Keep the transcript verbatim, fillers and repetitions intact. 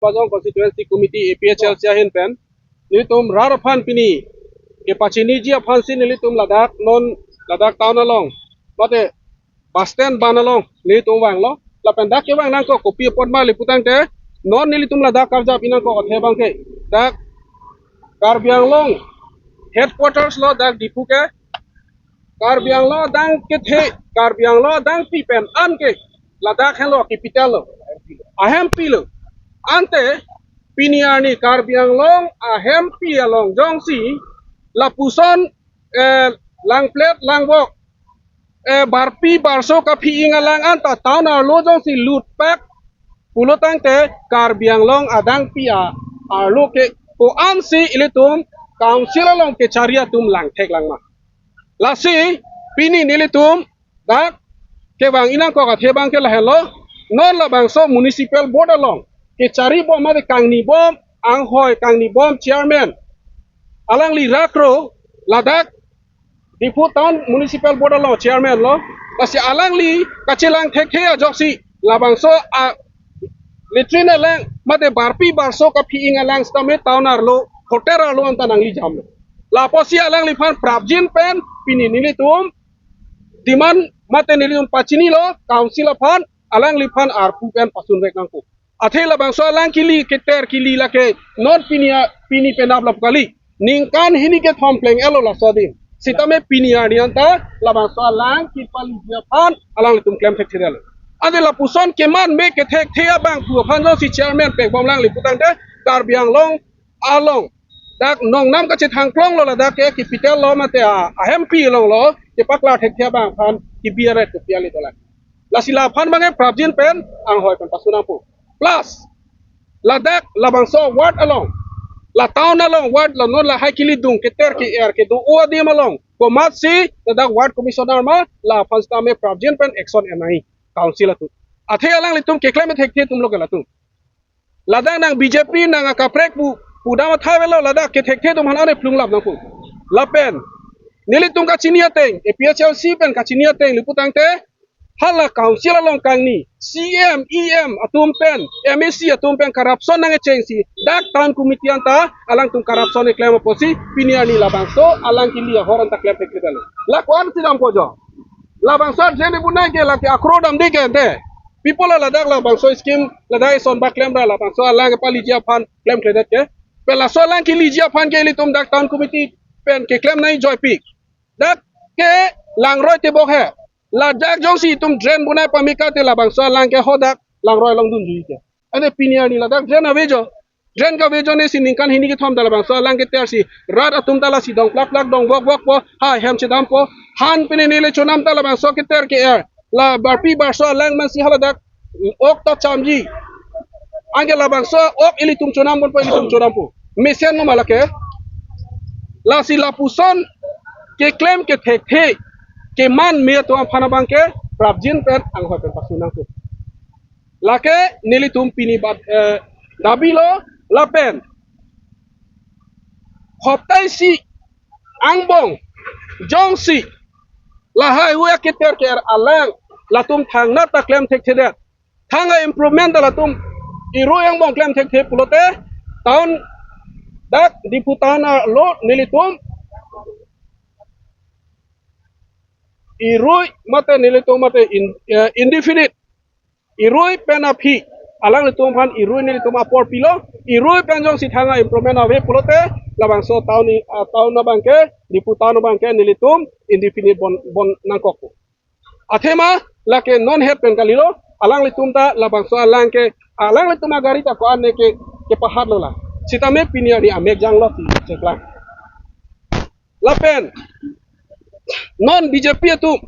Hajong Constituency Committee A P H L C ahin pen nelitum rat aphan pini kepachiniji aphansi nelitum ladak non ladak town along mate bus stand ban along nelitum vanglo. Lapen dak kevang nangkok kopi apot ma le putangte non nelitum ladak karjap-i nangkok athe abangke dak Karbi Anglong headquarters lo dak Diphu ke. Karbi Anglong adang kethe, Karbi Anglong adangpi pen an ke ladak henlo capital lo, ahempilo. Ante pini arni Karbi Anglong ahempi along jongsi lapuson, eh, langplet langvok, eh, barpi barso kaphi-ing alang anta town arlo jongsi lutpak pulotangte Karbi Anglong adangpi a arlo ke ko-ansi ilitum council along kechari atum langthek langma. Lasi pini nelitum dak kevang-i nangkok athe abangke lahenlo, non labangso municipal board along kechari bom mate kangni bom, anghoi kangni bom chairman alangli rakro ladak Diphu Town Municipal Board along chairman lo, lasi alangli kachelang thekthe ajoksi labangso a latrine alang mate barpi barso kaphi-ing alang sitame town arlo hotel arlo anta nangli jamlo. Lapusi alangliphan prapjin pen pini nelitum demand mate nelitum pachinilo council aphan, alangliphan arpu pen pasunvek nangkok. Athe labangso alang kili keter kili lake non pini a, pini penap lap kali. Ningkan hini kethom pleng-etlo laso adim. Sitame pini arni anta labangso alang kipaliji aphan alanglitum klem thekthedetlo. Ante lapuson keman me kethekthe abang pu aphan jongsi chairman pekbom lang le putangte Karbi Anglong along dak nongnam kachethangklonglo ladak ke capital lo mate a, ahempi along lo kepaklar thekthe abang aphan kebi aret kepi ale dolang. Lasi laphan abangke prapjin pen anghoi pen pasu nangpo. Plus ladak labangso ward along, la town along ward la non lahai kelidung keter ke-er kedo-o adim along komatsi ladak ward commissioner ma laphan sitame prapjin pen action en nangji council atum. Athe alanglitum keklem thekthe atumlo ke latum. Ladak nang B J P nang akaprek pu pudam athai avelo, ladak kethekthe atum aphan ane plunglap nangpo. Lapen nelitum kachini ateng, A P H L C pen kachini ateng le putangte hala council along kangni C M, E M atum pen, M A C atum pen corruption nangkechengsi dak town committee anta alangtum corruption keklem apotsi pini arni labangso alang kili ahor anta klem thekthe dalo. La ko-ansi dampo jo. Labangso drain ibunai ke lake akro damde ke ante. People ladak labangso scheme ladak ison bak klemra labangso alang kepaliji aphan klemkledet ke. Pen laso alang keliji aphan ke ilitum dak town committee pen keklem nangji joipik. Dak ke langroi tebok he. Ladak jongsi itum drain bunai pamika te labangso alang ke hadak langroi along dunji ke. Ante pini arni ladak drain ave jo. Drain kave ajoinesi ningkan hini kethom ta labangso alang ketersi rat atum ta lasi dong plak plak dong vok vokpo, ha hem chedampo, han pine nele chonam ta labangso keter ke-er la barpi barso alang mansi haladak ok ta chamji. Anke labangso ok ilitum chonam ponpo, ilitum chonampo. Mesenlo ma lake. Lasi lapuson keklem kethekthe keman me atum aphan abangke prapjin pen anghoi pen pasu nangpo. Lake nelitum pini bad, eh, dabilo lapen hopta isi angbong jongsi lahai hu aketer ke-er alang latum thangnat ta klem thekthedet. Thang a-improvement ta latum irui angbong klem thekthe pulote town dak Diphu town arlo nelitum irui mate nelitum mate in, eh, indefinite irui pen aphi alanglitum aphan irui nelitum apor pilo, irui pen jongsi thang a-improvement ave pulote labangso town i, ah, town abangke, Diphu town abangke nelitum indefinite bon, bon nangkok. Athema lake non het pen kalilo, alanglitum ta labangso alang ke, alanglitum agari ta ko-an ne ke, kepahatlo la. Sitame pini arni amek janglo si cheklang. Lapen non B J P atum